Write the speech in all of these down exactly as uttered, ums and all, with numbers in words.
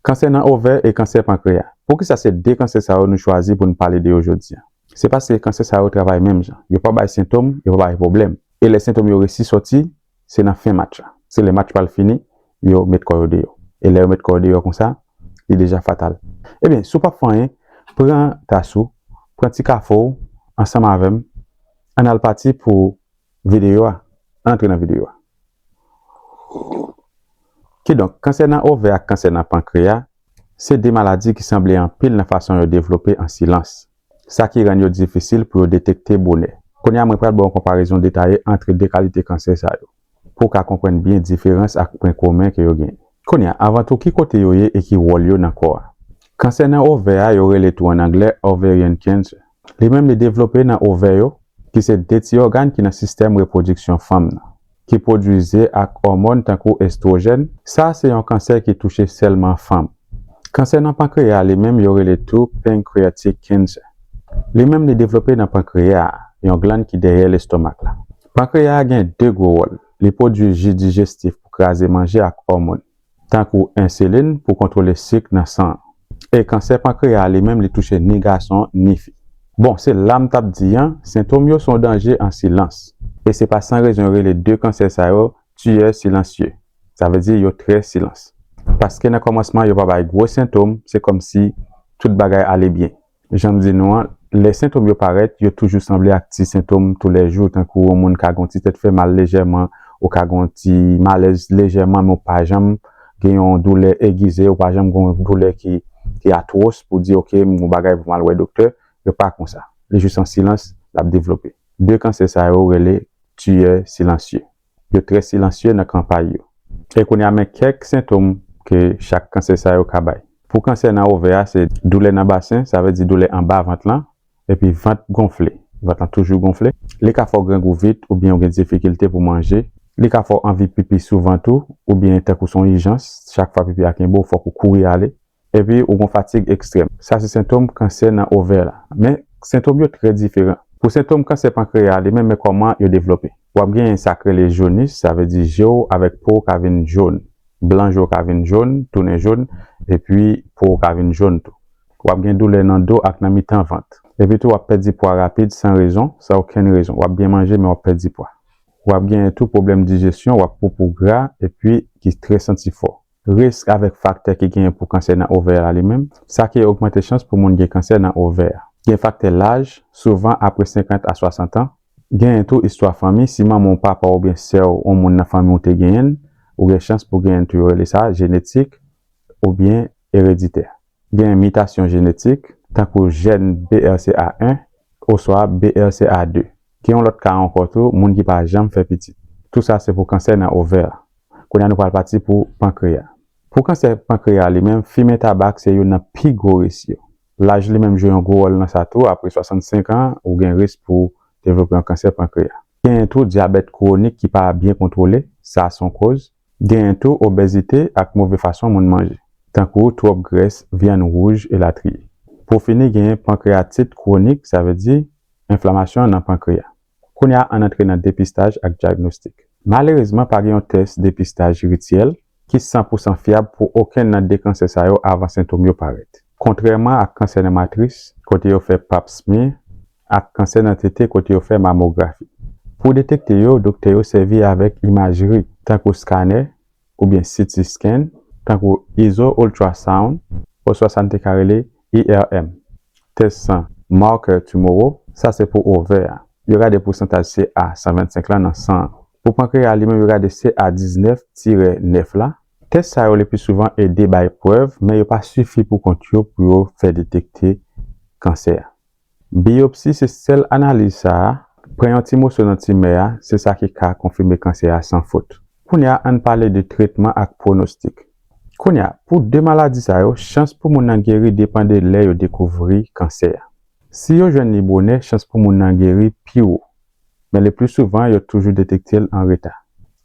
Kansè nan ovè e kansè pankreya. Poukisa se de kansè sa yo nou chwazi pou n pale de yo jodi a? Se paske kansè sa yo travay menm jan. Yo pa bay sentòm, yo pa bay pwoblèm. E lè sentòm yo resi sòti, se nan fen match la. Se lè match pral fini, yo met kò yo deyò. E lè yo met kò yo deyò konsa, li deja fatal. Ebyen, si w p ap fè anyen, pran tas ou, pran ti kafe w ansanm avè m, ann al pati pou videyo a, ann antre nan videyo a. Kidonk, kansè nan ovè ak kansè nan pankreya, se de maladi ki sanble anpil nan fason yo devlope an silans. Sa ki rann yo difisil pou yo detekte bonè. Kounye a, mwen pral ba w yon konparezon detaye ant de kalite kansè sa yo, pou w ka konprann byen diferans ak pwen komen ke yo genyen. Kounye a, avan tou, ki kote yo ye e ki wòl yo nan kò a? Kansè nan ovè a, yo rele tou an anglè ovarian cancer. Li menm li devlope nan ovè yo, ki se de ti ògàn ki nan sistèm repwodiksyon fanm nan, ki pwodui ze ak òmòn tankou estwojèn. Sa se yon kansè ki touche sèlman fanm. Kansè nan pankreya a, li menm yo rele tou pancreatic cancer. Li menm li devlope nan pankreya a, yon glann ki dèyè lestomak la. Pankreya a gen de gwo wòl. Li pwodui ji dijestif pou kraze manje ak òmòn, tankou ensilin pou kontwole sik nan san an. E kansè pankreya a, li menm, li touche ni gason ni fi. Bon, se la m t ap di an, sentòm yo se yon danje an silans. E se pa san rezon yo rele de kansè sa yo tiyè silansye. Sa vle di yo trè silans. Paske nan kòmansman, yo pa bay gwo sentòm, se kòmsi tout bagay ale byen. Jan m di nou an, lè sentòm yo parèt, yo toujou sanble ak ti sentòm toulèjou, tankou yon moun ka gen yon ti tèt fè mal lejèman, ou ka gen yon ti malèz lejèman, men w pa janm gen yon doulè egize, ou pa janm gen yon doulè ki, ki atwòs pou di, "Ok, m gen yon bagay pou m al wè doktè." Yo pa konsa. Li jis an silans, l ap devlope. De kansè sa yo rele tiyè silansye. Yo trè silansye nan kanpay yo. E kounye a, men kèk sentòm ke chak kansè sa yo ka bay. Pou kansè nan ovè a, se doulè nan basen, sa vle di doulè anba vant lan, epi vant gonfle. Vant lan toujou gonfle. Li ka fè w grangou vit oubyen w gen difikilte pou manje. Li ka fè w anvi pipi souvan tou, oubyen tankou se yon ijans, chak fwa pipi a kenbe w, fòk ou kouri ale. Epi ou gen fatig ekstrèm. Sa se sentòm kansè nan ovè la. Men sentòm yo trè diferan. Pou sentòm kansè pankreya a, li menm, men kòman yo devlope. W ap genyen sa k rele jonis, sa vle di je w avèk po w ka vin jòn. Blan je w ka vin jòn, tounen jòn, epi po w ka vin jòn tou. W ap gen doulè nan do ak nan mitan vant. Epi tou, w ap pèdi pwa rapid san rezon, san okenn rezon. W ap byen manje, men w ap pèdi pwa. W ap genyen tou pwoblèm dijesyon, w ap poupou gra, epi ki trè santi fò. Risk avèk faktè ki genyen pou kansè nan ovè a li menm, sa ki ogmante chans pou moun gen kansè nan ovè a. Gen faktè laj, souvan apre senkant a swasant an. Genyen tou istwa fanmi, si manman w, papa w oubyen sè w, yon moun nan fanmi w te genyen l, ou gen chans pou genyen l tou, yo rele sa jenetik oubyen ereditè. Gen mitasyon jenetik, tankou jèn B R C A en oswa B R C A de. Gen yon lòt ka ankò tou, moun ki pa janm fè pitit. Tou sa se pou kansè nan ovè a. Kounye a nou pral pati pou pankreya. Pou kansè pankreya li menm, fimen tabak se youn nan pi gwo risk yo. Laj li menm jwe yon gwo wòl nan sa tou, apre swasannsenk an, ou gen risk pou devlope yon kansè pankreya. Genyen tou dyabèt kwonik ki pa byen kontwole, sa se yon koz. Genyen tou obezite ak move fason moun manje, tankou twòp grès, vyann wouj, elatriye. Pou fini, genyen pankreyatit kwonik, sa vle di enflamasyon nan pankreya. Kounye a, ann antre nan depistaj ak dyagnostik. Malerezman, pa gen yon tès depistaj rityèl ki san pou san fyab pou okenn nan de kansè sa yo avan sentòm yo parèt. Kontrèman ak kansè nan matris, kote yo fè pap smear, ak kansè nan tete, kote yo fè mamografi. Pou detekte yo, doktè yo sèvi avèk imajri, tankou skanè, oubyen C T scan, tankou izo ultrasound, oswa sa n te ka rele I R M. Tès san, marker tumoro, sa se pou ovè a. Yo gade pousantaj C A san vennsenk lan nan san an. Pou pankreya a li menm, yo gade C A diznèf tirè nèf la. Tès sa yo le pli souvan ede bay prèv, men yo pa sifi pou kont yo pou yo fè detekte kansè a. Biyopsi se sèl analiz sa a. Pran yon ti moso nan timè a, se sa ki ka konfime kansè a san fot. Kounye a, ann pale de tretman ak pwonostik. Kounye a, pou de maladi sa yo, chans pou moun nan geri depann de lè yo dekouvri kansè a. Si yo jwenn li bonè, chans pou moun nan geri pi wo. Men le pli souvan, yo toujou detekte l an reta.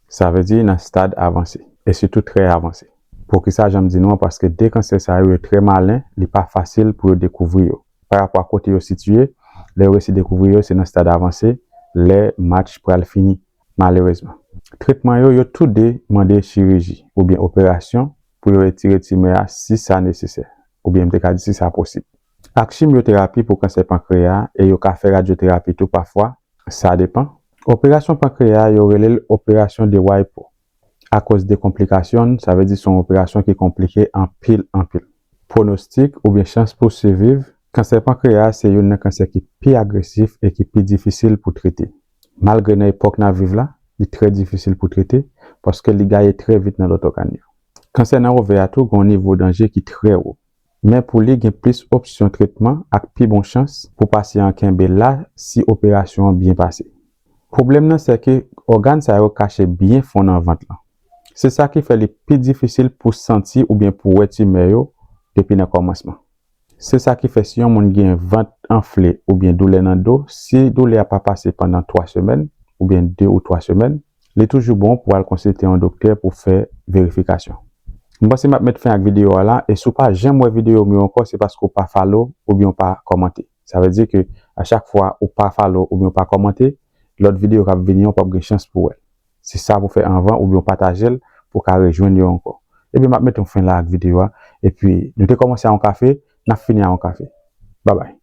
Sa vle di nan stad avanse, e sitou trè avanse. Poukisa jan m di nou an? Paske de kansè sa yo, yo trè malen, li pa fasil pou yo dekouvri yo. Pa rapò a kote yo sitiye, lè yo resi dekouvri yo, se nan stad avanse, lè match pral fini, malerezman. Tretman yo, yo tou de mande chiriji oubyen operasyon pou yo retire timè a si sa nesesè, oubyen m te ka di si sa posib. Ak chimyoterapi pou kansè pankreya a, e yo ka fè radyoterapi tou pafwa, sa depan. Operasyon pankreya a, yo rele l operasyon de Whipple. Akoz de konplikasyon, sa vle di se yon operasyon ki konplike anpil, anpil. Pwonostik oubyen chans pou siviv, kansè pankreya a se youn nan kansè ki pi agresif e ki pi difisil pou trete. Malgre nan epòk n ap viv la, li trè difisil pou trete, paske li gaye trè vit nan lòt ògàn yo. Kansè nan ovè a tou gen yon nivo danje ki trè wo. Men pou li, gen plis opsyon tretman ak pi bon chans pou pasyan an kenbe la si operasyon an byen pase. Pwoblèm nan se ke ògàn sa yo kache byen fon nan vant lan. Se sa ki fè li pi difisil pou santi oubyen pou wè timè yo depi nan kòmansman. Se sa ki fè si yon moun gen vant anfle oubyen doulè nan do, si doulè a pa pase pandan twa semèn oubyen de ou twa semèn, li toujou bon pou al konsilte yon doktè pou fè verifikasyon. M panse m ap met fen ak videyo a la, e si w pa janm wè videyo m yo ankò, se paske w pa follow oubyen w pa kòmante. Sa vle di ke a chak fwa ou pa follow oubyen w pa kòmante, lòt videyo k ap vini yo p ap gen chans pou w wè l. Se sa pou fè anvan oubyen w pataje l pou w ka rejwenn yo ankò. Ebyen, m ap met yon fen la ak videyo a. Epi, nou te kòmanse a yon kafe, n ap fini a yon kafe. Babay.